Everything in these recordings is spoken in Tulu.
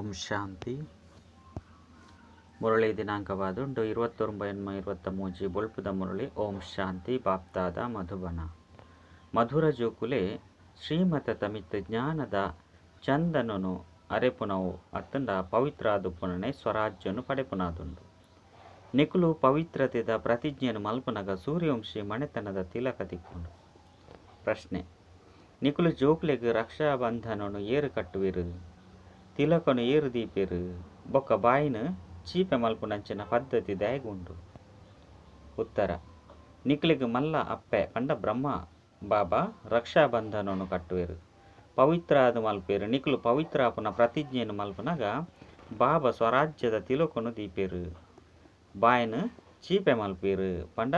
ಓಂ ಶಾಂತಿ. ಮುರಳಿ ದಿನಾಂಕವಾದುಂಡು 29/23 ಬೊಳ್ಪುದ ಮುರಳಿ. ಓಂ ಶಾಂತಿ. ಬಾಪ್ತಾದ ಮಧುಬನ. ಮಧುರ ಜೋಕುಲೆ ಶ್ರೀಮತ ತಮಿತ್ ಜ್ಞಾನದ ಚಂದನನು ಅರೆಪುನವು ಅತ್ತಂಡ ಪವಿತ್ರಾದುಪುನನೆ ಸ್ವರಾಜ್ಯನು ಪಡೆಪುನಾದುಂಡು. ನಿಕುಲು ಪವಿತ್ರತೆದ ಪ್ರತಿಜ್ಞೆಯನ್ನು ಮಲ್ಪನಗ ಸೂರ್ಯವಂಶಿ ಮಣೆತನದ ತಿಲಕ ತಿಕ್ಕೊಂಡು. ಪ್ರಶ್ನೆ: ನಿಕುಲು ಜೋಕುಲೆಗ್ ರಕ್ಷಾಬಂಧನನು ಏರು ಕಟ್ಟುವಿರು, ತಿಲಕನು ಏರು ದೀಪೇರು, ಬೊಕ್ಕ ಬಾಯಿನ ಚೀಪೆ ಮಲ್ಪುನಂಚಿನ ಪದ್ಧತಿ ದಾಯಗುಂಡು? ಉತ್ತರ: ನಿಕುಲೆಗ್ ಮಲ್ಲ ಅಪ್ಪೆ ಪಂಡ ಬ್ರಹ್ಮ ಬಾಬಾ ರಕ್ಷಾಬಂಧನನು ಕಟ್ಟುವೆರು, ಪವಿತ್ರಾದ ಮಲ್ಪೇರು. ನಿಕುಲು ಪವಿತ್ರಾಪುನ ಪ್ರತಿಜ್ಞೆಯನ್ನು ಮಲ್ಪನಗ ಬಾಬಾ ಸ್ವರಾಜ್ಯದ ತಿಲಕನು ದೀಪೇರು, ಬಾಯಿನ ಚೀಪೆ ಮಲ್ಪೇರು ಪಂಡ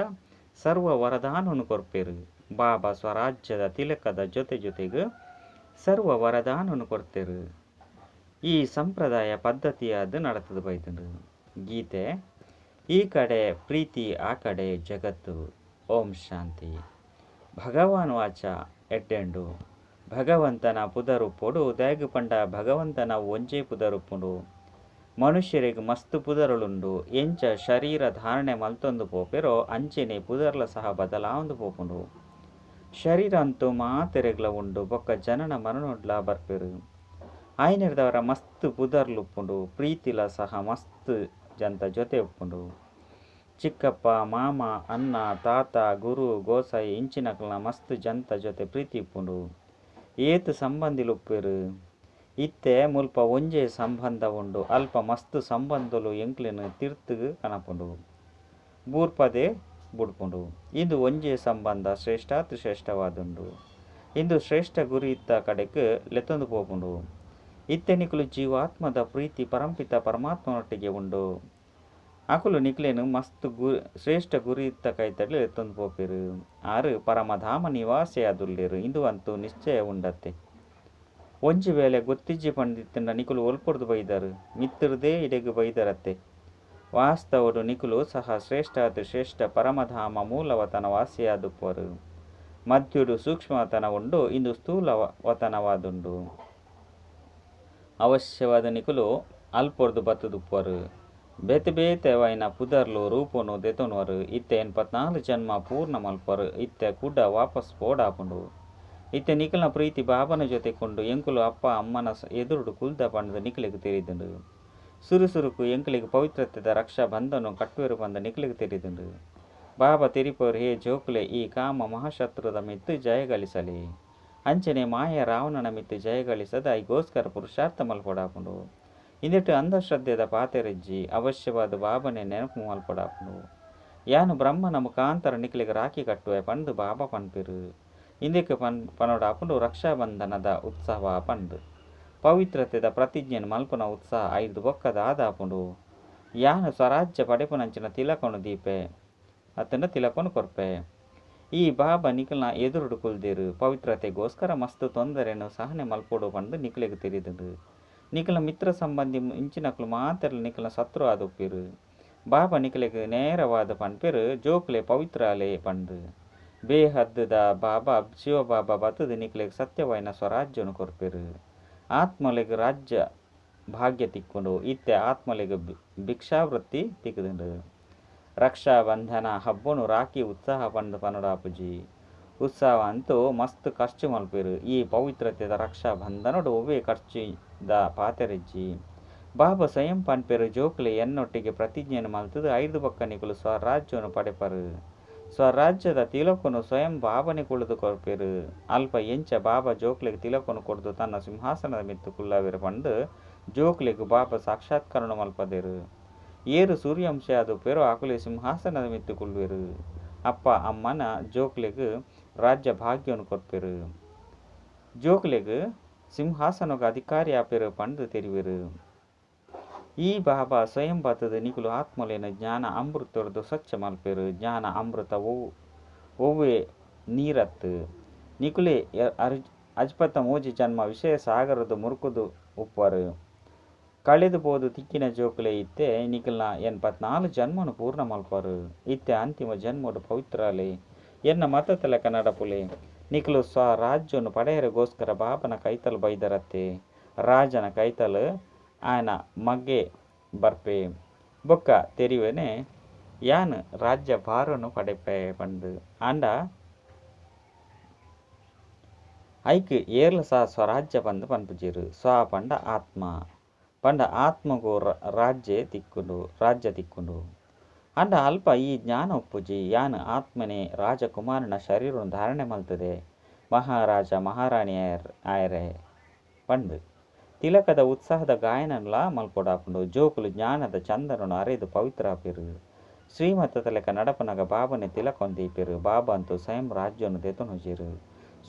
ಸರ್ವ ವರದಾನನು ಕೊರ್ಪೇರು. ಬಾಬಾ ಸ್ವರಾಜ್ಯದ ತಿಲಕದ ಜೊತೆ ಜೊತೆಗೆ ಸರ್ವ ವರದಾನನು ಕೊಡ್ತೇರು. ಈ ಸಂಪ್ರದಾಯ ಪದ್ಧತಿಯಾದ ನಡತದ ಬೈದುಂಡು. ಗೀತೆ: ಈ ಕಡೆ ಪ್ರೀತಿ, ಆ ಕಡೆ ಜಗತ್ತು. ಓಂ ಶಾಂತಿ. ಭಗವಾನ್ ವಾಚ ಎಡ್ಡೆಂಡು ಭಗವಂತನ ಪುದರುಪ್ಪೊಡು. ದಾಯೆಗ್ ಪಂಡ ಭಗವಂತನ ಒಂಜೇ ಪುದರುಪ್ಪುಂಡು. ಮನುಷ್ಯರಿಗೆ ಮಸ್ತ್ ಪುದರುಳುಂಡು. ಎಂಚ ಶರೀರ ಧಾರಣೆ ಮಲ್ತೊಂದು ಪೋಪೆರೋ ಅಂಚೆನೆ ಪುದರ್ಲ ಸಹ ಬದಲಾವೊಂದು ಪೋಪುಂಡು. ಶರೀರ ಅಂತೂ ಮಾತೆರೆಗ್ಲ ಉಂಡು. ಬೊಕ್ಕ ಜನನ ಮರಣೊಡ್ಲ ಬರ್ಪೆರು. ಆಯ್ನೆರ್ದವರ ಮಸ್ತ್ ಪುದರ್ಲುಪ್ಪುಂಡು. ಪ್ರೀತಿಲ ಸಹ ಮಸ್ತ್ ಜಂತ ಜೊತೆ ಉಪ್ಪುಂಡು. ಚಿಕ್ಕಪ್ಪ, ಮಾಮ, ಅಣ್ಣ, ತಾತ, ಗುರು, ಗೋಸಾಯಿ ಇಂಚಿನಕಲ್ನ ಮಸ್ತ್ ಜಂತ ಜೊತೆ ಪ್ರೀತಿ ಉಪ್ಪುಂಡು. ಏತ್ ಸಂಬಂಧಿಲುಪ್ಪೆರು. ಇತ್ತೆ ಮುಲ್ಪ ಒಂಜೇ ಸಂಬಂಧ ಉಂಡು. ಅಲ್ಪ ಮಸ್ತ್ ಸಂಬಂಧಲು ಎಂಕ್ಲೆನ್ ತಿರ್ತುಗು ಕನಪುಂಡು, ಬೂರ್ಪದೆ ಬುಡ್ಪುಂಡು. ಇಂದು ಒಂಜೇ ಸಂಬಂಧ ಶ್ರೇಷ್ಠಾತಿ ಶ್ರೇಷ್ಠವಾದುಂಡು. ಇಂದು ಶ್ರೇಷ್ಠ ಗುರಿತ್ತ ಕಡೆಕ್ ಲೆತ್ತೊಂದು ಪೋಪುಂಡು. ಇತ್ತೆ ನಿಕುಲು ಜೀವಾತ್ಮದ ಪ್ರೀತಿ ಪರಂಪಿತ ಪರಮಾತ್ಮನೊಟ್ಟಿಗೆ ಉಂಡು. ಅಕುಲು ನಿಕ್ಲೆನ್ ಮಸ್ತ್ ಶ್ರೇಷ್ಠ ಗುರಿತ್ತ ಕೈತಡ್ಲೆ ಲೆತ್ತೊಂದು ಪೋಪೆರು. ಆರು ಪರಮಧಾಮ ನಿವಾಸಿಯಾದುಲ್ಲೆರು. ಇಂದು ಅಂತೂ ನಿಶ್ಚಯ ಉಂಡತ್ತೆ. ಒಂಜಿ ವೇಳೆ ಗೊತ್ತಿಜ್ಜಿ ಪಂಡಿತ್ತಂಡ ನಿಕುಲು ಒಲ್ಪೊರ್ದು ಬೈದರು, ಮಿತ್ತುರ್ದೇ ಇಡೆಗ್ ಬೈದರತ್ತೆ. ವಾಸ್ತವಡು ನಿಕುಲು ಸಹ ಶ್ರೇಷ್ಠಾತಿ ಶ್ರೇಷ್ಠ ಪರಮಧಾಮ ಮೂಲವತನ ವಾಸಿಯಾದುಪ್ಪರು. ಮಧ್ಯುಡು ಸೂಕ್ಷ್ಮವತನ ಉಂಡು, ಇಂದು ಸ್ಥೂಲ ವತನವಾದುಂಡು. ಅವಶ್ಯವಾದ ನಿಕುಲು ಅಲ್ಪೊರ್ದು ಬತ್ತುದುಪ್ಪರು. ಬೇತೆ ಬೇತೆ ವೈನ ಪುದರ್ಲು ರೂಪನು ದೆತೊನುವರು. ಇತ್ತೆ 84 ಜನ್ಮ ಪೂರ್ಣ ಮಲ್ಪರು. ಇತ್ತೆ ಕುಡ ವಾಪಸ್ ಪೋಡಾಪುಂಡು. ಇತ್ತೆ ನಿಕಲ್ನ ಪ್ರೀತಿ ಬಾಬನ ಜೊತೆ ಕೊಂಡು ಎಂಕುಲು ಅಪ್ಪ ಅಮ್ಮನ ಎದುರುಡು ಕುಲ್ದ ಪಂಡದ ನಿಕಲೆಗ್ ತೆರಿದುಂಡು. ಸುರು ಸುರುಕು ಎಂಕುಲೆಗ್ ಪವಿತ್ರತೆದ ರಕ್ಷಾ ಬಂಧನ ಕಟ್ಟುವೆರು ಪಂದ ನಿಕಲೆಗ್ ತೆರಿದುಂಡು. ಬಾಬಾ ತೆರಿಪೋರು, ಹೇ ಜೋಕುಲೆ, ಈ ಕಾಮ ಮಹಾಶತ್ರುದ ಮಿತ್ತು ಜಯಗಳಿಸಲಿ. ಅಂಚನೆ ಮಾಯ ರಾವಣನ ಮಿತ್ತು ಜಯಗಳಿಸದ ಐಗೋಸ್ಕರ ಪುರುಷಾರ್ಥ ಮಲ್ಪೊಡಾಪುಂಡು. ಇಂದೆಟ್ಟು ಅಂಧಶ್ರದ್ಧೆದ ಪಾತೆರೆಜ್ಜಿ. ಅವಶ್ಯವಾದ ಬಾಬನೆ ನೆನಪು ಮಲ್ಪೊಡಾಪುಂಡು. ಯಾನು ಬ್ರಹ್ಮನ ಮುಖಾಂತರ ನಿಕಲೆಗ್ ರಾಖಿ ಕಟ್ಟುವೆ ಪಂದು ಬಾಬಾ ಪನ್ಪಿರು. ಇಂದಕ್ಕೆ ಪನೊಡಾಪುಂಡು ರಕ್ಷಾಬಂಧನದ ಉತ್ಸವ ಪಂದು. ಪವಿತ್ರತೆದ ಪ್ರತಿಜ್ಞೆಯನ್ನು ಮಲ್ಪುನ ಉತ್ಸಾಹ ಐದು ಬೊಕ್ಕದ ಆದಾಪುಂಡು. ಯಾನು ಸ್ವರಾಜ್ಯ ಪಡೆಪುನಂಚಿನ ತಿಲಕನು ದೀಪೆ ಅತ್ತಂಡ ತಿಲಕನು ಕೊರ್ಪೆ. ಈ ಬಾಬಾ ನಿಕಲ್ನ ಎದುರುಡು ಕುಲ್ದೇರು. ಪವಿತ್ರತೆಗೋಸ್ಕರ ಮಸ್ತ್ ತೊಂದರೆಯನ್ನು ಸಹನೆ ಮಲ್ಪೊಡು ಪಂದು ನಿಕಲೆಗ್ ತೆರಿದುಂಡು. ನಿಕಲ ಮಿತ್ರ ಸಂಬಂಧಿ ಇಂಚಿನಕಲು ಮಾತೆರ್ಲ ನಿಕಲ್ನ ಶತ್ರು ಆದುಪ್ಪಿರು. ಬಾಬಾ ನಿಕಲೆಗ್ ನೇರವಾದ ಪನ್ಪೆರು, ಜೋಕುಲೆ ಪವಿತ್ರಾಲೆ ಪಂದು. ಬೇಹದ್ದುದ ಬಾಬಾ ಶಿವಬಾಬಾ ಬತ್ತದ ನಿಕಲೆಗ್ ಸತ್ಯವಾಯಿನ ಸ್ವರಾಜ್ಯನು ಕೊರ್ಪೆರು. ಆತ್ಮಲೆಗ್ ರಾಜ್ಯ ಭಾಗ್ಯ ತಿಕ್ಕೊಂಡು. ಇತ್ತೆ ಆತ್ಮಲೆಗ್ ಭಿಕ್ಷಾವೃತ್ತಿ ತಿಕ್ಕುದುಂಡು. ರಕ್ಷಾಬಂಧನ ಹಬ್ಬನು ರಾಖಿ ಉತ್ಸಾಹ ಪಂದು ಪನೊಡಾಪುಜಿ. ಉತ್ಸಾಹ ಅಂತೂ ಮಸ್ತ್ ಖರ್ಚು ಮಲ್ಪೆರು. ಈ ಪವಿತ್ರತೆದ ರಕ್ಷಾಬಂಧನಡು ಒವ್ವೇ ಖರ್ಚಿದ ಪಾತೆರೆಜ್ಜಿ. ಬಾಬಾ ಸ್ವಯಂ ಪನ್ಪೆರು, ಜೋಕುಲೆ ಎನ್ನೊಟ್ಟಿಗೆ ಪ್ರತಿಜ್ಞೆಯನ್ನು ಮಲ್ತದು ಐದು ಬೊಕ್ಕ ನಿಕುಲು ಸ್ವರಾಜ್ಯವನ್ನು ಪಡೆಪರು. ಸ್ವರಾಜ್ಯದ ತಿಲಕನು ಸ್ವಯಂ ಬಾಬನೆ ಕುಳಿದು ಕೊರ್ಪೆರು. ಅಲ್ಪ ಎಂಚ ಬಾಬಾ ಜೋಕ್ಲೆಗ್ ತಿಲಕನು ಕೊಡ್ದು ತನ್ನ ಸಿಂಹಾಸನದ ಮಿತ್ತು ಕುಲ್ಲವೆರು ಪಂದು ಜೋಕ್ಲೆಗ್ ಬಾಬಾ ಸಾಕ್ಷಾತ್ಕರಣ ಮಲ್ಪದೆರು. ಏರು ಸೂರ್ಯವಂಶ ಆದುಪ್ಪೆರು ಅಕುಲೆ ಸಿಂಹಾಸನದ ಮಿತ್ತು ಕುಲ್ಲುವೆರು. ಅಪ್ಪ ಅಮ್ಮನ ಜೋಕ್ಲೆಗ್ ರಾಜ್ಯ ಭಾಗ್ಯವನ್ನು ಕೊರ್ಪೆರು. ಜೋಕ್ಲೆಗ್ ಸಿಂಹಾಸನಗ ಅಧಿಕಾರಿ ಆಪೆರು ಪಂದು ತೆರಿವೆರು. ಈ ಬಾಬಾ ಸ್ವಯಂ ಬತ್ತದ ನಿಕುಲು ಆತ್ಮಲೇನ ಜ್ಞಾನ ಅಮೃತರ್ದು ಸ್ವಚ್ಛ ಮಲ್ಪೆರು. ಜ್ಞಾನ ಅಮೃತ ಒವ್ವೆ ನೀರತ್ತು. ನಿಕುಲೆ ಅಜ್ಪತ್ತ ಮೂಜಿ ಜನ್ಮ ವಿಷಯ ಸಾಗರದ ಮುರುಕುದು ಉಪ್ಪರು. ಕಳೆದು ಪೋದು ತಿಕ್ಕಿನ ಜೋಕುಲೆ ಇತ್ತೆ ನಿಕಲ್ನ 84 ಜನ್ಮನು ಪೂರ್ಣ ಮಲ್ಪರು. ಇತ್ತೆ ಅಂತಿಮ ಜನ್ಮಡು ಪವಿತ್ರಾಲೆ ಎನ್ನ ಮತತಲ ಕನ್ನಡಪುಲೆ. ನಿಕುಲು ಸ್ವರಾಜ್ಯವನ್ನು ಪಡೆಯರಿಗೋಸ್ಕರ ಬಾಬನ ಕೈತಲ್ ಬೈದರತ್ತೆ. ರಾಜನ ಕೈತಲ್ ಆಯನ ಮಗ್ಗೆ ಬರ್ಪೆ ಬೊಕ್ಕ ತೆರಿವೆನೆ ಯಾನ್ ರಾಜ್ಯ ಭಾರನು ಪಡೆಪೆ ಪಂದು ಆಂಡ ಐಕ್ ಏರ್ಲ ಸಹ ಸ್ವರಾಜ್ಯ ಪಂದ್ ಪನ್ಪುಜೆರ್. ಸ್ವ ಪಂಡ ಆತ್ಮ ಪಂಡ ಆತ್ಮಗು ರಾಜ್ಯ ತಿಕ್ಕುಂಡು ರಾಜ್ಯ ತಿಕ್ಕುಂಡು. ಆಂಡ ಅಲ್ಪ ಈ ಜ್ಞಾನ ಉಪ್ಪುಜಿ ಯಾನ್ ಆತ್ಮನೇ ರಾಜಕುಮಾರನ ಶರೀರನು ಧಾರಣೆ ಮಲ್ತದೆ ಮಹಾರಾಜ ಮಹಾರಾಣಿ ಆಯರೆ ಪಂದ್ ತಿಲಕದ ಉತ್ಸಾಹದ ಗಾಯನನ್ಲಾ ಮಲ್ಪೊಡಾಪುಂಡು. ಜೋಕುಲು ಜ್ಞಾನದ ಚಂದನನು ಅರೆದು ಪವಿತ್ರ ಆಪೆರ್. ಶ್ರೀಮತದ ಲೆಕ್ಕ ನಡಪನಗ ಬಾಬನೆ ತಿಲಕನ್ ದೀಪೆರ್. ಬಾಬಾ ಅಂತೂ ಸ್ವಯಂ ರಾಜ್ಯನು ದೆತೊನುಜೆರ್.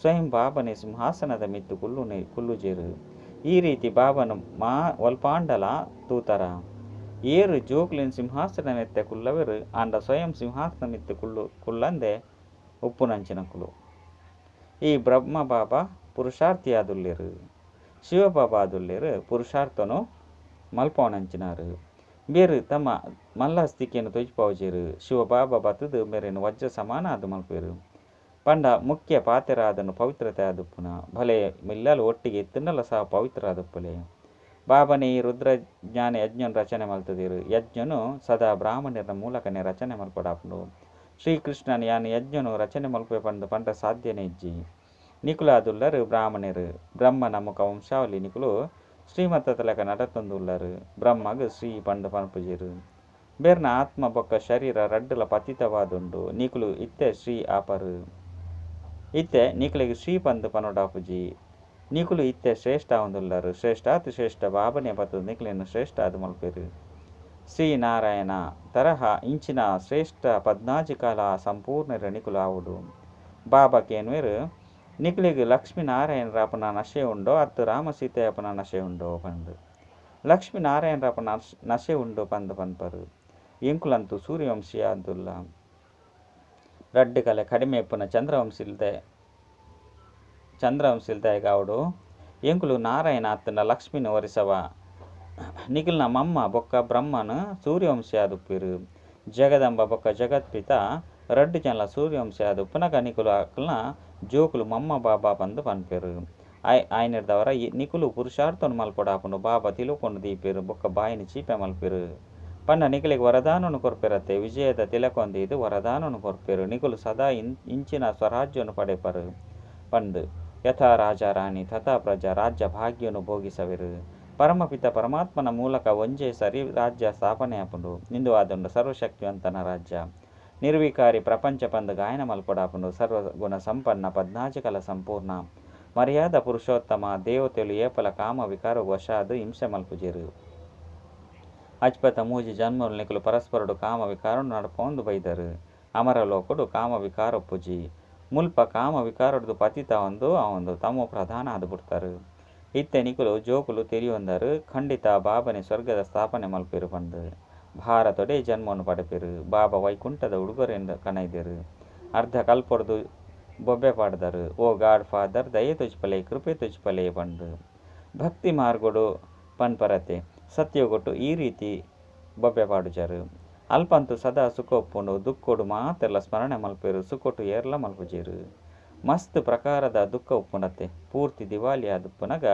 ಸ್ವಯಂ ಬಾಬನೆ ಸಿಂಹಾಸನದ ಮಿತ್ತ್ ಕುಲ್ಲುಜೆರ್. ಈ ರೀತಿ ಬಾಬನ ಮಾ ಒಲ್ಪಾಂಡಲ ತೂತರ. ಏರ್ ಜೋಕುಲೆನ್ ಸಿಂಹಾಸನ ಮೆತ್ತೆ ಕುಲ್ಲವೆರ್ ಆಂಡ ಸ್ವಯಂ ಸಿಂಹಾಸನ ಮಿತ್ತ್ ಕುಲ್ಲಂದೆ ಉಪ್ಪುನಂಚಿನಕುಲು. ಈ ಬ್ರಹ್ಮ ಬಾಬಾ ಪುರುಷಾರ್ಥಿಯಾದುಲ್ಲೆರ್. ಶಿವಬಾಬಾ ಆದುಲ್ಲೆರ್ ಪುರುಷಾರ್ಥನು ಮಲ್ಪವನಂಚಿನಾರು. ಬೇರು ತಮ್ಮ ಮಲ್ಲಸ್ತಿಕೆನ್ ತೊಜಿಪಾವುಜೆರ್. ಶಿವಬಾಬಾ ಬತ್ತುದು ಮೇರೆನ್ ವಜ್ರ ಸಮಾನ ಆದ್ ಮಲ್ಪೆರ್. ಪಂಡ ಮುಖ್ಯ ಪಾತ್ರ ಆದನು ಪವಿತ್ರತೆ ಆದುಪ್ಪುನ ಭಲೆ ಮಿಲ್ಲಲ್ ಒಟ್ಟಿಗೆ ಇತ್ತುಂಡಲ ಸಹ ಪವಿತ್ರ ಆದುಪ್ಪುಲೆ. ಬಾಬನೇ ಈ ರುದ್ರ ಜ್ಞಾನ ಯಜ್ಞನ್ ರಚನೆ ಮಲ್ತದಿರು. ಯಜ್ಞನು ಸದಾ ಬ್ರಾಹ್ಮಣರ ಮೂಲಕನೇ ರಚನೆ ಮಲ್ಪಡಾಪುಂಡು. ಶ್ರೀಕೃಷ್ಣನ್ ಯಾನ್ ಯಜ್ಞನು ರಚನೆ ಮಲ್ಪೆ ಪಂದ್ ಪಂಡ ಸಾಧ್ಯನೇ ಇಜ್ಜಿ. ನಿಕುಲಾದುಲ್ಲರು ಬ್ರಾಹ್ಮಣರು ಬ್ರಹ್ಮನ ಮುಖ ವಂಶಾವಳಿ ನಿಕುಲು ಶ್ರೀಮತದ ಲೆಕ್ಕ ನಡತೊಂದುಲ್ಲರು. ಬ್ರಹ್ಮಗ್ ಶ್ರೀ ಪಂದ್ ಪನ್ಪುಜೆರ್. ಬೇರ್ನ ಆತ್ಮ ಬೊಕ್ಕ ಶರೀರ ರಡ್ಡುಲ ಪತಿತವಾದುಂಡು. ನಿಕುಲು ಇತ್ತೆ ಶ್ರೀ ಆಪರು. ಇತ್ತೆ ನಿಕುಲೆಗ್ ಶ್ರೀ ಪಂದ್ ಪನೊಡಾಪುಜಿ. ನಿಕುಲು ಇತ್ತೆ ಶ್ರೇಷ್ಠ ಆವೊಂದುಲ್ಲರು. ಶ್ರೇಷ್ಠಾತಿ ಶ್ರೇಷ್ಠ ಬಾಬನೇ ಬತ್ತುದು ನಿಕುಲೆನ್ ಶ್ರೇಷ್ಠ ಆದ್ ಮಲ್ಪೆರ್. ಶ್ರೀ ನಾರಾಯಣ ತರಹ ಇಂಚಿನ ಶ್ರೇಷ್ಠ ಪದ್ನಾಜಿ ಕಾಲ ಸಂಪೂರ್ಣರ ನಿಕುಲು ಆವೊಡು. ಬಾಬಾ ಕೇನ್ವೇರು ನಿಕುಲೆಗ್ ಲಕ್ಷ್ಮೀ ನಾರಾಯಣ ರಾಪುನ ನಶೆ ಉಂಡೋ ಅತ್ತು ರಾಮ ಸೀತೆ ಆಪುನ ನಶೆ ಉಂಡೋ ಪಂದ್. ಲಕ್ಷ್ಮೀ ನಾರಾಯಣ ರಾಪುನ ನಶೆ ಉಂಡು ಪಂದ್ ಪನ್ಪರು. ಎಂಕುಲಂತೂ ಸೂರ್ಯವಂಶೀಯ ಆದುಲ್ಲ. ರಡ್ಡು ಕಲೆ ಕಡಿಮೆ ಇಪ್ಪುನ ಚಂದ್ರವಂಶಿಲ್ದಾಯಗಾವಡು. ಎಂಕುಲು ನಾರಾಯಣ ಅತ್ತಂಡ ಲಕ್ಷ್ಮೀನ ವರಿಸವ. ನಿಕುಲ್ನ ಮಮ್ಮ ಬೊಕ್ಕ ಬ್ರಹ್ಮನ ಸೂರ್ಯವಂಶಿ ಆದುಪ್ಪೆರು. ಜಗದಂಬ ಬೊಕ್ಕ ಜಗತ್ಪಿತ ರಡ್ಡು ಜನಲ ಸೂರ್ಯವಂಶಿ ಆದುಪ್ಪುನಗ ನಿಕುಲು ಅಕಲ್ನ ಜೋಕುಲು ಮಮ್ಮ ಬಾಬಾ ಪಂದ್ ಪನ್ಪೆರು. ಆಯ್ನೆರ್ದವರ ನಿಕುಲು ಪುರುಷಾರ್ಥನು ಮಲ್ಪೊಡಾಪುಂಡು. ಬಾಬಾ ತಿಲಕೊಂಡು ದೀಪೆರು ಬೊಕ್ಕ ಬಾಯಿನ ಚೀಪೆ ಮಲ್ಪೆರು. ಪಂಡ ನಿಕುಲೆಗ್ ವರದಾನನು ಕೊರ್ಪೆರತ್ತೆ. ವಿಜಯದ ತಿಲಕನ್ ದೀದ್ ವರದಾನನು ಕೊರ್ಪೆರು. ನಿಕುಲು ಸದಾ ಇಂಚಿನ ಸ್ವರಾಜ್ಯನು ಪಡೆಪರು ಪಂದ್. ಯಥಾ ರಾಜ ರಾಣಿ ತಥಾ ಪ್ರಜಾ ರಾಜ್ಯ ಭಾಗ್ಯನು ಭೋಗಿಸವೆರು. ಪರಮಪಿತ ಪರಮಾತ್ಮನ ಮೂಲಕ ಒಂಜೇ ಸರಿ ರಾಜ್ಯ ಸ್ಥಾಪನೆ ಆಪುಂಡು. ಇಂದು ಆದುಂಡು ಸರ್ವಶಕ್ತಿವಂತನ ರಾಜ್ಯ. ನಿರ್ವಿಕಾರಿ ಪ್ರಪಂಚ ಪಂದ್ ಗಾಯನ ಮಲ್ಪೊಡಾಪುಂಡು. ಸರ್ವಗುಣ ಸಂಪನ್ನ ಪದ್ನಾಜಿ ಕಲ ಸಂಪೂರ್ಣ ಮರ್ಯಾದ ಪುರುಷೋತ್ತಮ ದೇವತೆಲು ಏಪಲ ಕಾಮ ವಿಕಾರ ವಶಾದ್ ಹಿಂಸೆ ಮಲ್ಪುಜೆರು. ಅಜ್ಪತ ಮೂಜಿ ಜನ್ಮಲು ನಿಕುಲು ಪರಸ್ಪರಡು ಕಾಮ ವಿಕಾರನು ನಡಪೊಂದು ಬೈದರು. ಅಮರ ಲೋಕಡು ಕಾಮ ವಿಕಾರ ಉಪ್ಪುಜಿ. ಮುಲ್ಪ ಕಾಮ ವಿಕಾರಡ್ದು ಪತಿತ ಆವೊಂದು ಆವೊಂದು ತಮೋ ಪ್ರಧಾನ ಆದ್ ಬುಡ್ತಾರೆ. ಇತ್ತೆ ನಿಕುಲು ಜೋಕುಲು ತೆರಿಯೊಂದರು ಖಂಡಿತ ಬಾಬನೆ ಸ್ವರ್ಗದ ಸ್ಥಾಪನೆ ಮಲ್ಪೆರು ಪಂದ್. ಭಾರತೊಡೇ ಜನ್ಮವನ್ನು ಪಡೆಪೆರು. ಬಾಬಾ ವೈಕುಂಠದ ಉಡುಗೊರೆಯನ್ನು ಕನೈದೆರು. ಅರ್ಧ ಕಲ್ಪೊಡ್ದು ಬೊಬ್ಬೆ ಪಾಡ್ದರು. ಓ ಗಾಡ್ ಫಾದರ್ ದಯೆ ತೋಜಿಪಲೆ ಕೃಪೆ ತೋಜಿಪಲೆ ಪಂದ್. ಭಕ್ತಿ ಮಾರ್ಗಡು ಪನ್ಪರತೆ ಸತ್ಯಗೊಟ್ಟು ಈ ರೀತಿ ಬೊಬ್ಬೆ ಪಾಡುಜರು. ಅಲ್ಪಂತು ಸದಾ ಸುಖ ಉಪ್ಪುಂಡು. ದುಃಖೋಡು ಮಾತೆರ್ಲ ಸ್ಮರಣೆ ಮಲ್ಪೆರು. ಸುಖೊಟ್ಟು ಏರ್ಲ ಮಲ್ಪುಜೆರು. ಮಸ್ತ್ ಪ್ರಕಾರದ ದುಃಖ ಉಪ್ಪುಂಡತ್ತೆ. ಪೂರ್ತಿ ದಿವಾಳಿ ಆದುಪ್ಪುನಗ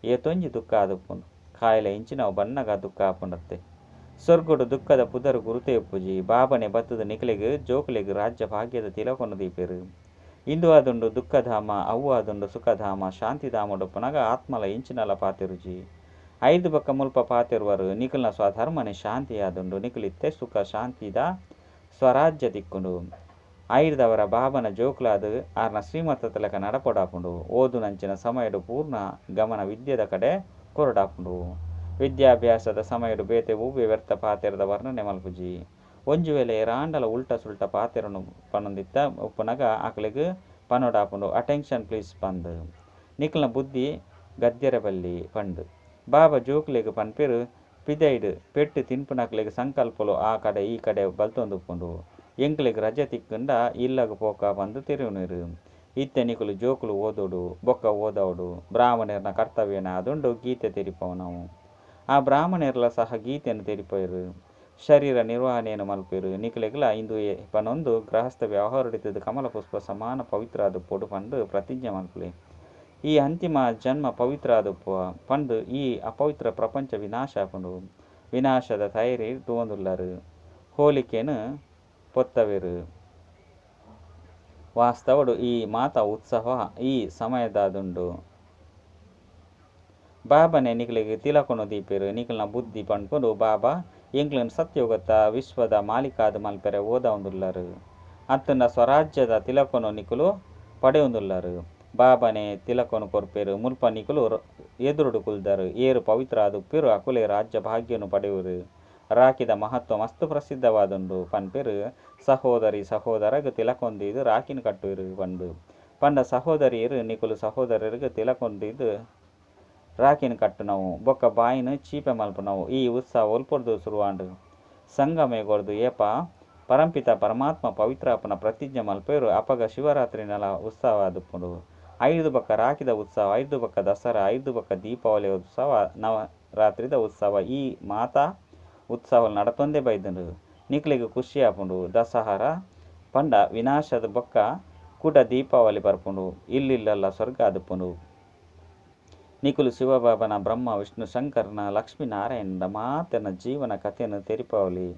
ಏತೊಂಜಿ ದುಃಖ ಆದುಪ್ಪುಂಡು. ಕಾಯಿಲೆ ಇಂಚಿನವು ಬನ್ನಗ ದುಃಖ ಆಪುಂಡತ್ತೆ. ಸ್ವರ್ಗಡು ದುಃಖದ ಪುದರ್ ಗುರುತೇ ಉಪ್ಪುಜಿ. ಬಾಬನೆ ಬತ್ತುದು ನಿಕುಲೆಗ್ ಜೋಕುಲೆಗ್ ರಾಜ್ಯ ಭಾಗ್ಯದ ತಿಲಕನು ದೀಪೆರು. ಇಂದು ಆದುಂಡು ದುಃಖಧಾಮ ಅವು ಆದುಂಡು ಸುಖಧಾಮ. ಶಾಂತಿಧಾಮಡುಪ್ಪುನಗ ಆತ್ಮಲ ಇಂಚಿನಲ ಪಾತೆರುಜಿ. ಐದು ಬೊಕ್ಕ ಮುಲ್ಪ ಪಾತೆರುವರು. ನಿಕುಲ್ನ ಸ್ವಧರ್ಮನೆ ಶಾಂತಿ ಆದುಂಡು. ನಿಕುಲಿತ್ತೆ ಸುಖ ಶಾಂತಿದ ಸ್ವರಾಜ್ಯ ತಿಕ್ಕುಂಡು. ಐರ್ದವರ ಬಾಬನ ಜೋಕುಲಾದ್ ಆರ್ನ ಶ್ರೀಮತದ ಲೆಕ್ಕ ನಡಪೊಡಾಪುಂಡು. ಓದುನಂಚಿನ ಸಮಯಡು ಪೂರ್ಣ ಗಮನ ವಿದ್ಯೆದ ಕಡೆ ಕೊರಡಾಪುಂಡು. ವಿದ್ಯಾಭ್ಯಾಸದ ಸಮಯಡು ಬೇತೆ ಒವ್ವೆ ವ್ಯರ್ಥ ಪಾತೆರದ ವರ್ಣನೆ ಮಲ್ಪುಜಿ. ಒಂಜಿ ವೇಳೆ ಏರಾಂಡಲ ಉಲ್ಟ ಸುಲ್ಟ ಪಾತೆರನು ಪನೊಂದಿತ್ತ ಉಪ್ಪುನಗ ಆಕಲೆಗ್ ಪನೊಡಾಪುಂಡು ಅಟೆನ್ಷನ್ ಪ್ಲೀಸ್ ಪಂದ್. ನಿಕಲ್ನ ಬುದ್ಧಿ ಗದ್ಯರ ಬಲ್ಲಿ ಪಂದ್. ಬಾಬಾ ಜೋಕುಲೆಗ್ ಪನ್ಪೆರು ಪಿದೈಡ್ ಪೆಟ್ಟು ತಿನ್ಪುನಕ್ಲೆಗ್ ಸಂಕಲ್ಪಲು ಆ ಕಡೆ ಈ ಕಡೆ ಬಲ್ತೊಂದುಪ್ಪುಂಡು. ಎಂಕ್ಲೆಗ್ ರಜೆ ತಿಕ್ಕುಂಡ ಇಲ್ಲಗ್ ಪೋಕ ಪಂದ್ ತೆರಿಯೊನ್ವೆರ್. ಇತ್ತೆ ನಿಕುಲು ಜೋಕುಲು ಓದೊಡು ಬೊಕ್ಕ ಓದವಡು. ಬ್ರಾಹ್ಮಣೆರ್ನ ಕರ್ತವ್ಯನೇ ಆದುಂಡು ಗೀತೆ ತೆರಿಪವನವು. ಆ ಬ್ರಾಹ್ಮಣೆರ್ಲ ಸಹ ಗೀತೆಯನ್ನು ತೆರಿಪವೆರು. ಶರೀರ ನಿರ್ವಹಣೆಯನ್ನು ಮಲ್ಪೆರು. ನಿಕುಲೆಗ್ಲ ಇಂದು ಪನೊಂದು ಗೃಹಸ್ಥ ವ್ಯವಹಾರಡಿತದ ಕಮಲ ಪುಷ್ಪ ಸಮಾನ ಪವಿತ್ರ ಆದುಪ್ಪೊಡು ಪಂದ್ ಪ್ರತಿಜ್ಞೆ ಮಲ್ಪುಲೆ. ಈ ಅಂತಿಮ ಜನ್ಮ ಪವಿತ್ರ ಆದುಪ್ಪುವ ಪಂದ್ ಈ ಅಪವಿತ್ರ ಪ್ರಪಂಚ ವಿನಾಶ ಆಪುಂಡು. ವಿನಾಶದ ತಯಾರಿ ತೂವೊಂದುಲ್ಲರ್. ಹೋಲಿಕೆನ್ ಪೊತ್ತವೆರ್. ವಾಸ್ತವಡ್ ಈ ಮಾತಾ ಉತ್ಸವ ಈ ಸಮಯದಾದುಂಡು. ಬಾಬಾನೇ ನಿಕ್ಲೆಗ್ ತಿಲಕನು ದೀಪೆರ್. ನಿಕಲ್ನ ಬುದ್ಧಿ ಪನ್ಪುಂಡು ಬಾಬಾ ಎಂಕ್ಲೆನ್ ಸತ್ಯಯುಗದ ವಿಶ್ವದ ಮಾಲೀಕಾದ್ ಮಲ್ಪೆರೆ ಓದಾವೊಂದುಲ್ಲರ್. ಅತ್ತ್ಂಡ ಸ್ವರಾಜ್ಯದ ತಿಲಕನು ನಿಕುಲು ಪಡೆಯೊಂದುಲ್ಲರ್. ಬಾಬಾನೇ ತಿಲಕನು ಕೊರ್ಪೆರ್. ಮುಲ್ಪ ನಿಕುಲು ಎದುರುಡು ಕುಲ್ದರ್. ಏರ್ ಪವಿತ್ರ ಆದುಪ್ಪೆರೋ ಅಕುಲೇ ರಾಜ್ಯ ಭಾಗ್ಯನು ಪಡೆಯುವೆರ್. ರಾಖಿದ ಮಹತ್ವ ಮಸ್ತ್ ಪ್ರಸಿದ್ಧವಾದುಂಡು. ಪನ್ಪೆರ್ ಸಹೋದರಿ ಸಹೋದರಗ್ ತಿಲಕನ್ ದೀದ್ ರಾಖಿನ್ ಕಟ್ಟುವೆರ್ ಪಂದ್. ಪಂಡ ಸಹೋದರಿಯರು ನಿಕುಲು ಸಹೋದರರಿಗೆ ತಿಲಕನ್ ದೀದ್ ರಾಖಿನ್ ಕಟ್ಟುನವು ಬೊಕ್ಕ ಬಾಯಿನ್ ಚೀಪೆ ಮಲ್ಪುನವು. ಈ ಉತ್ಸವ ಒಲ್ಪೊರ್ದು ಸುರುವಾಂಡ್? ಸಂಗಮಯುಗರ್ದ್. ಏಪ ಪರಂಪಿತ ಪರಮಾತ್ಮ ಪವಿತ್ರ ಆಪುನ ಪ್ರತಿಜ್ಞೆ ಮಲ್ಪುವೆರ್ ಅಪಗ ಶಿವರಾತ್ರಿನಲ ಉತ್ಸವ ಆದುಪ್ಪುಂಡು. ಐರ್ದ್ ಬೊಕ್ಕ ರಾಖಿದ ಉತ್ಸವ, ಐರ್ದ್ ಬೊಕ್ಕ ದಸರಾ, ಐರ್ದ್ ಬೊಕ್ಕ ದೀಪಾವಳಿ ಉತ್ಸವ, ನವರಾತ್ರಿದ ಉತ್ಸವ ಈ ಮಾತಾ ಉತ್ಸವ ನಡತೊಂದೇ ಬೈದ್ಂಡ್. ನಿಕ್ಲೆಗ್ ಖುಷಿ ಆಪುಂಡು. ದಸಹರ ಪಂಡ ವಿನಾಶದ ಬೊಕ್ಕ ಕುಡ ದೀಪಾವಳಿ ಬರ್ಪುಂಡು. ಇಲ್ಲ್ ಇಲ್ಲಲ್ಲ ಸ್ವರ್ಗ ಆದುಪ್ಪುಂಡು. ನಿಕುಲು ಶಿವಬಾಬಾನ ಬ್ರಹ್ಮ ವಿಷ್ಣು ಶಂಕರನ ಲಕ್ಷ್ಮೀ ನಾರಾಯಣನ ಮಾತೆರ್ನ ಜೀವನ ಕಥೆನ್ ತೆರಿಪಾವೊಲಿ.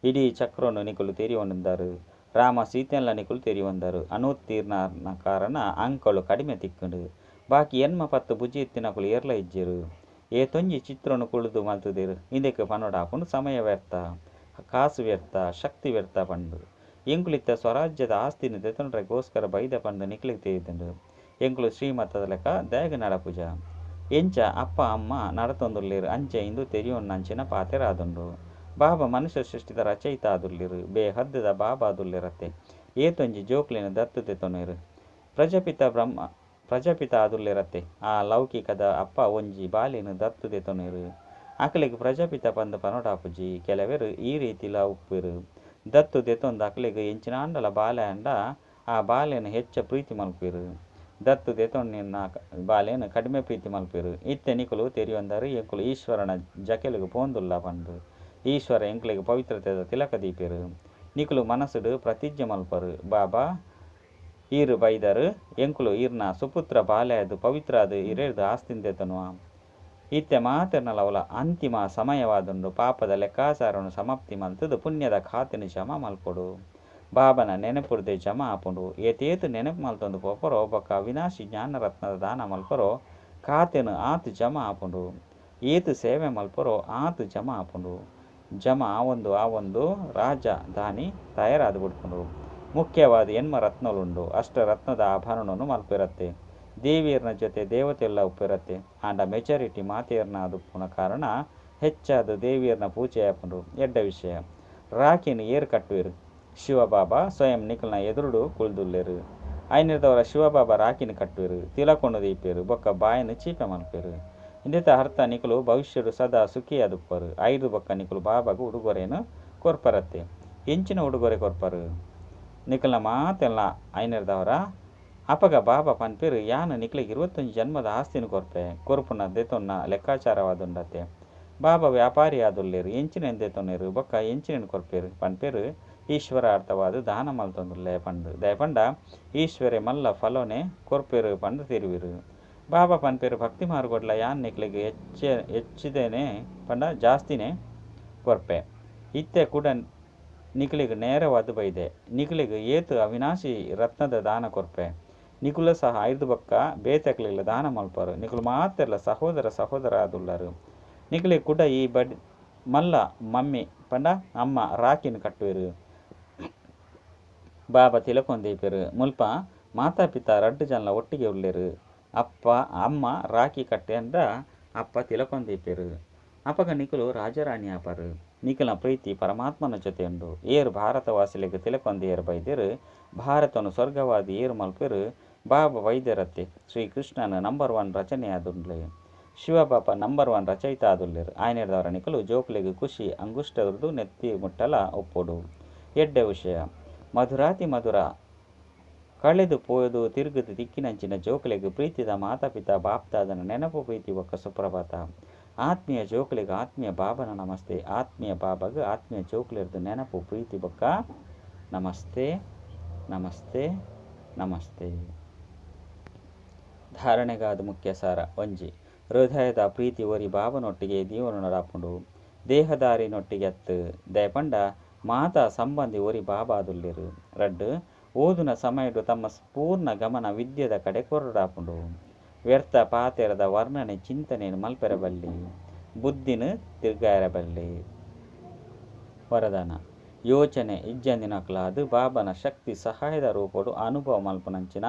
ಇಡೀ ಚಕ್ರನು ನಿಕುಲು ತೆರಿಯೊಂದರ್. ರಾಮ ಸೀತೆನ್ಲ ನಿಕುಲು ತೆರಿಯೊಂದರ್. ಅನುತ್ತೀರ್ಣ ಆನ ಕಾರಣ ಅಂಕಲು ಕಡಿಮೆ ತಿಕ್ಕುಂಡು. ಬಾಕಿ ಎಣ್ಮ ಪತ್ತ್ ಭುಜ ಇತ್ತಿನಕುಲು ಏರ್ಲಾ ಇಜ್ಜೆರ್. ಏತೊಂಜಿ ಚಿತ್ರನು ಕುಲ್ಲುದು ಮಲ್ತುದೆರ್. ಇಂದೆಕ್ ಪನೊಡಾಪುಂಡು ಸಮಯ ವ್ಯರ್ಥ, ಕಾಸು ವ್ಯರ್ಥ, ಶಕ್ತಿ ವ್ಯರ್ಥ ಪಂದ್. ಎಂಕುಲು ಇತ್ತೆ ಸ್ವರಾಜ್ಯದ ಆಸ್ತಿನ್ ದೆತೊನರೆಗೋಸ್ಕರ ಬೈದ ಪಂದ್ ನಿಕ್ಲೆಗ್ ತೆರಿದ್ಂಡ್. ಎಂಕುಲು ಶ್ರೀಮತದ ಲೆಕ ದಾಯೆಗ್ ನಡಪುಜ. ಎಂಚ ಅಪ್ಪ ಅಮ್ಮ ನಡತೊಂದುಲ್ಲೆರ್ ಅಂಚ ಇಂದು ತೆರಿಯೊನ್ನಂಚಿನ ಪಾತೆರ ಆದುಂಡು. ಬಾಬಾ ಮನುಷ್ಯ ಸೃಷ್ಟಿದ ರಚಯಿತ ಆದುಲ್ಲೆರ್. ಬೇಹದ್ದ ಬಾಬಾ ಆದುಲ್ಲೆರತ್ತೆ. ಏತೊಂಜಿ ಜೋಕ್ಲೆನ್ ದತ್ತು ದೆತೊನುವೆರ್. ಪ್ರಜಾಪಿತ ಬ್ರಹ್ಮ ಪ್ರಜಾಪಿತ ಆದುಲ್ಲೆರತ್ತೆ. ಆ ಲೌಕಿಕದ ಅಪ್ಪ ಒಂಜಿ ಬಾಲೆನ್ ದತ್ತು ದೆತೊನುವೆರ್. ಅಕಲೆಗ್ ಪ್ರಜಾಪಿತ ಪಂದ್ ಪನೊಡಾಪುಜಿ. ಕೆಲವೆರ್ ಈ ರೀತಿಲಾ ಉಪ್ಪುವೆರ್. ದತ್ತು ದೆತೊಂದು ಅಕಲೆಗ್ ಎಂಚಿನಾಂಡಲ ಬಾಲೆ ಆಂಡ ಆ ಬಾಲೆನ್ ಹೆಚ್ಚ ಪ್ರೀತಿ ಮಲ್ಪುವೆರ್. ದತ್ತು ದೆತೊನಿನ ಬಾಲೆನ್ ಕಡಿಮೆ ಪ್ರೀತಿ ಮಲ್ಪುವೆರ್. ಇತ್ತೆ ನಿಕುಲು ತೆರಿಯೊಂದರ್ ಎಂಕುಲು ಈಶ್ವರನ ಜಕೆಲುಗ್ ಪೋವೊಂದುಲ್ಲ ಪಂದ್. ಈಶ್ವರ ಎಂಕ್ಲೆಗ್ ಪವಿತ್ರತೆದ ತಿಲಕ ದೀಪೆರ್. ನಿಕುಲು ಮನಸ್ಸುಡ್ ಪ್ರತಿಜ್ಞೆ ಮಲ್ಪರು ಬಾಬಾ ಈರ್ ಬೈದರ್ ಎಂಕುಲು ಈರ್ನ ಸುಪುತ್ರ ಬಾಲೆ ಆದ್ ಪವಿತ್ರ ಆದ್ ಇರೆರ್ದ್ ಆಸ್ತಿನ್ ದೆತೊನುವ. ಇತ್ತೆ ಮಾತೆರ್ನಲ ಅವ್ಲ ಅಂತಿಮ ಸಮಯವಾದುಂಡು. ಪಾಪದ ಲೆಕ್ಕಾಚಾರನ್ ಸಮಾಪ್ತಿ ಮಲ್ತುದು ಪುಣ್ಯದ ಖಾತೆನ್ ಜಮಾ ಮಲ್ಪೊಡು. ಬಾಬನ ನೆನಪುರ್ದೆ ಜಮಾ ಆಪುಂಡು. ಏತೇತ್ ನೆನಪು ಮಲ್ತೊಂದು ಪೋಪರೋ ಬೊಕ್ಕ ಅವಿನಾಶಿ ಜ್ಞಾನ ರತ್ನದ ದಾನ ಮಲ್ಪರೋ ಖಾತೆನ್ ಆತ್ ಜಮಾ ಆಪುಂಡು. ಏತ್ ಸೇವೆ ಮಲ್ಪರೋ ಆತ್ ಜಮಾ ಆಪುಂಡು. ಜಮಾ ಆವೊಂದು ಆವೊಂದು ರಾಜಧಾನಿ ತಯಾರಾದ್ ಬುಡ್ಪುಂಡು. ಮುಖ್ಯವಾದ ಎಣ್ಮ ರತ್ನಲುಂಡು. ಅಷ್ಟ ರತ್ನದ ಆಭರಣನು ಮಲ್ಪೆರತ್ತೆ. ದೇವಿಯರ್ನ ಜೊತೆ ದೇವತೆಲ್ಲ ಉಪ್ಪೆರತ್ತೆ. ಆಂಡ ಮೆಜಾರಿಟಿ ಮಾತೆಯರ್ನ ಆದುಪ್ಪುನ ಕಾರಣ ಹೆಚ್ಚಾದ್ ದೇವಿಯರ್ನ ಪೂಜೆ ಆಪುಂಡು. ಎಡ್ಡೆ ವಿಷಯ. ರಾಖಿನ್ ಏರ್ ಕಟ್ಟುವೆರ್? ಶಿವಬಾಬಾ ಸ್ವಯಂ ನಿಕಲ್ನ ಎದುರುಡು ಕುಲ್ದುಲ್ಲೆರ್. ಐನೆರ್ದವರ ಶಿವಬಾಬಾ ರಾಖಿನ್ ಕಟ್ಟುವೆರ್. ತಿಲಕನು ದೀಪೆರ್ ಬೊಕ್ಕ ಬಾಯಿನ್ ಚೀಪೆ ಮಲ್ಪೆರ್. ಇಂದೆತ ಅರ್ಥ ನಿಕುಲು ಭವಿಷ್ಯಡ್ ಸದಾ ಸುಖಿಯಾದುಪ್ಪರು. ಐರ್ದ್ ಬೊಕ್ಕ ನಿಕುಲು ಬಾಬಾಗ್ ಉಡುಗೊರೆನ್ ಕೊರ್ಪರತ್ತೆ. ಎಂಚಿನ ಉಡುಗೊರೆ ಕೊರ್ಪರು? ನಿಕಲ್ನ ಮಾತೆಲ್ಲ ಐನೆರ್ದವರ ಅಪಗ ಬಾಬಾ ಪನ್ಪೆರ್ ಯಾನ್ ನಿಕ್ಲೆಗ್ 21 ಜನ್ಮದ ಆಸ್ತಿನ್ ಕೊರ್ಪೆ. ಕೊರ್ಪುನ ದೆತೊನ್ನ ಲೆಕ್ಕಾಚಾರವಾದುಂಡತ್ತೆ. ಬಾಬಾ ವ್ಯಾಪಾರಿ ಆದುಲ್ಲೆರ್. ಎಂಚಿನೆನ್ ದೆತೊನೆರ್ ಬೊಕ್ಕ ಎಂಚಿನೆನ್ ಕೊರ್ಪೆರ್ ಪನ್ಪೆರ್ ಈಶ್ವರಾರ್ಥವಾದ್ ದಾನ ಮಲ್ತೊಂದುಲ್ಲೆ ಪಂದ್. ದಾಯೆ ಪಂಡ ಈಶ್ವರೆ ಮಲ್ಲ ಫಲನೆ ಕೊರ್ಪೆರ್ ಪಂದ್ ತೆರಿವೆರ್. ಬಾಬಾ ಪನ್ಪೆರ್ ಭಕ್ತಿ ಮಾರ್ಗೊಡ್ಲ ಯಾನ್ ನಿಕ್ಲೆಗ್ ಹೆಚ್ಚ ಹೆಚ್ಚಿದೇನೆ ಪಂಡ ಜಾಸ್ತಿನೇ ಕೊರ್ಪೆ. ಇತ್ತೆ ಕುಡ ನಿಕ್ಲೆಗ್ ನೇರವಾದ್ ಬೈದೆ. ನಿಕ್ಲೆಗ್ ಏತ್ ಅವಿನಾಶಿ ರತ್ನದ ದಾನ ಕೊರ್ಪೆ. ನಿಕುಲು ಸಹ ಐರ್ದ್ ಬೊಕ್ಕ ಬೇತೆಕ್ಲೆಗ್ಲ ದಾನ ಮಲ್ಪರು. ನಿಕುಲು ಮಾತೆರ್ಲ ಸಹೋದರ ಸಹೋದರ ಆದುಲ್ಲರ್. ನಿಕ್ಲೆಗ್ ಕುಡ ಈ ಬಡ್ ಮಲ್ಲ ಮಮ್ಮಿ ಪಂಡ ಅಮ್ಮ ರಾಖಿನ್ ಕಟ್ಟುವೆರ್. ಬಾಬಾ ತಿಲಕನ್ ದೀಪೆರ್. ಮುಲ್ಪ ಮಾತಾ ಪಿತಾ ರಡ್ಡ್ ಜನಲ ಒಟ್ಟಿಗೆ ಉಲ್ಲೆರ್. ಅಪ್ಪ ಅಮ್ಮ ರಾಖಿ ಕಟ್ಯೆರ್ಂಡ ಅಪ್ಪ ತಿಲಕನ್ ದೀಪೆರ್. ಅಪಗ ನಿಕುಲು ರಾಜಾರಾಣಿ ಆಪರ್. ನಿಕಲ್ನ ಪ್ರೀತಿ ಪರಮಾತ್ಮನ ಜೊತೆ ಉಂಡು. ಏರ್ ಭಾರತವಾಸಿಲೆಗ್ ತಿಲಕನ್ ದೀಯೆರೆ ಬೈದೆರ್. ಭಾರತನ್ ಸ್ವರ್ಗವಾದ್ ಏರ್ ಮಲ್ಪುವೆರ್. ಬಾಬಾ ಬೈದೆರತ್ತೆ. ಶ್ರೀ ಕೃಷ್ಣನ ನಂಬರ್ ಒನ್ ರಚನೆ ಆದುಲ್ಲೆ. ಶಿವಬಾಬಾ ನಂಬರ್ ಒನ್ ರಚಯಿತ ಆದುಲ್ಲೆರ್. ಆಯನೆರ್ದವರ ನಿಕುಲು ಜೋಕುಲೆಗ್ ಖುಷಿ ಅಂಗುಷ್ಟರ್ದು ನೆತ್ತಿ ಮುಟ್ಟಲ ಉಪ್ಪೊಡು. ಎಡ್ಡೆ ವಿಷಯ. ಮಧುರಾತಿ ಮಧುರ ಕಳೆದು ಪೋದು ತಿರುಗುದು ತಿಕ್ಕಿನಂಚಿನ ಜೋಕುಲೆಗ್ ಪ್ರೀತಿದ ಮಾತಾ ಪಿತಾ ಬಾಪ್ದಾದನ ನೆನಪು ಪ್ರೀತಿ ಬೊಕ್ಕ ಸುಪ್ರಭಾತ. ಆತ್ಮೀಯ ಜೋಕುಲೆಗ್ ಆತ್ಮೀಯ ಬಾಬನ ನಮಸ್ತೆ. ಆತ್ಮೀಯ ಬಾಬಾಗ್ ಆತ್ಮೀಯ ಜೋಕುಲೆರ್ದ್ ನೆನಪು ಪ್ರೀತಿ ಬೊಕ್ಕ ನಮಸ್ತೆ ನಮಸ್ತೆ ನಮಸ್ತೆ. ಧಾರಣೆಗಾದ್ ಮುಖ್ಯ ಸಾರ. 1. ಹೃದಯದ ಪ್ರೀತಿ ಒರಿ ಬಾಬನೊಟ್ಟಿಗೆ ದೀವೊನೊಡಾಪುಂಡು. ದೇಹದಾರಿನೊಟ್ಟಿಗೆ ಅತ್ತ್. ದಾಯೆ ಪಂಡ ಮಾತಾ ಸಂಬಂಧಿ ಒರಿ ಬಾಬಾ ಆದುಲ್ಲೆರ್. 2. ಓದುನ ಸಮಯಡ್ ತಮ್ಮ ಪೂರ್ಣ ಗಮನ ವಿದ್ಯೆದ ಕಡೆ ಕೊರೊಡಾಪುಂಡು. ವ್ಯರ್ಥ ಪಾತೆರದ ವರ್ಣನೆ ಚಿಂತನೆನ್ ಮಲ್ಪೆರೆ ಬಲ್ಲಿ. ಬುದ್ಧಿನ್ ತಿರ್ಗಾಯೆರೆ ಬಲ್ಲಿ. ವರದಾನ. ಯೋಚನೆ ಇಜ್ಜಂದಿನಕುಲಾದ್ ಬಾಬನ ಶಕ್ತಿ ಸಹಾಯದ ರೂಪೊಡು ಅನುಭವ ಮಲ್ಪುನಂಚಿನ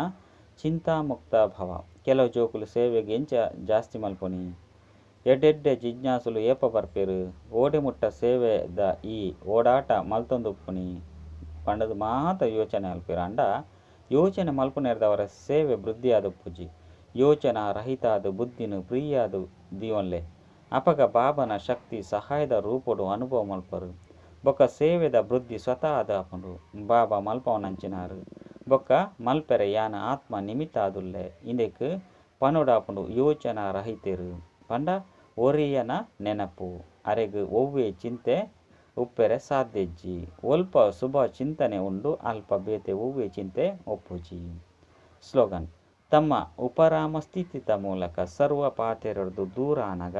ಚಿಂತಾಮುಕ್ತ ಭವ. ಕೆಲವು ಜೋಕುಲು ಸೇವೆಗ್ ಎಂಚ ಜಾಸ್ತಿ ಮಲ್ಪೊನಿ? ಎಡ್ಡೆಡ್ಡೆ ಜಿಜ್ಞಾಸುಲು ಏಪ ಬರ್ಪೆರ್? ಓಡೆ ಮುಟ್ಟ ಸೇವೆದ ಈ ಓಡಾಟ ಮಲ್ತೊಂದುಪ್ಪುನಿ ಪಂಡುದ್ ಮಾತ ಯೋಚನೆ ಮಲ್ಪುವೆರ್. ಆಂಡ ಯೋಚನೆ ಮಲ್ಪುನೆರ್ದಾವರ ಸೇವೆ ವೃದ್ಧಿ ಆದುಪ್ಪುಜಿ. ಯೋಚನಾ ರಹಿತಾದ್ ಬುದ್ಧಿನ್ ಫ್ರೀಯಾದ್ ದೀವೊನ್ಲೆ. ಅಪಗ ಬಾಬನ ಶಕ್ತಿ ಸಹಾಯದ ರೂಪೊಡು ಅನುಭವ ಮಲ್ಪರು. ಬೊಕ್ಕ ಸೇವೆದ ವೃದ್ಧಿ ಸ್ವತಃ ಆದ್ ಆಪುಂಡು. ಬಾಬಾ ಮಲ್ಪವನಂಚಿನಾರ್ ಬೊಕ್ಕ ಮಲ್ಪೆರೆ ಯಾನ್ ಆತ್ಮ ನಿಮಿತ್ತ ಆದುಲ್ಲೆ ಇಂದೆಕ್ ಪನೊಡಾಪುಂಡು ಯೋಚನಾ ರಹಿತೆರ್ ಪಂಡ ಒರಿಯನ ನೆನಪು. ಅರೆಗ್ ಒವ್ವೇ ಚಿಂತೆ ಉಪ್ಪೆರೆ ಸಾಧ್ಯ ಇಜ್ಜಿ. ಒಲ್ಪ ಶುಭ ಚಿಂತನೆ ಉಂಡು ಅಲ್ಪ ಬೇತೆ ಒವ್ವೇ ಚಿಂತೆ ಉಪ್ಪುಜಿ. ಸ್ಲೋಗನ್. ತಮ್ಮ ಉಪರಾಮ ಸ್ಥಿತಿತ ಮೂಲಕ ಸರ್ವ ಪಾತೆರೊರ್ದು ದೂರ ಆನಗ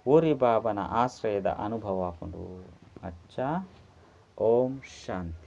ಒರಿ ಬಾಬನ ಆಶ್ರಯದ ಅನುಭವ ಆಪುಂಡು. ಅಚ್ಚಾ. ಓಂ ಶಾಂತಿ.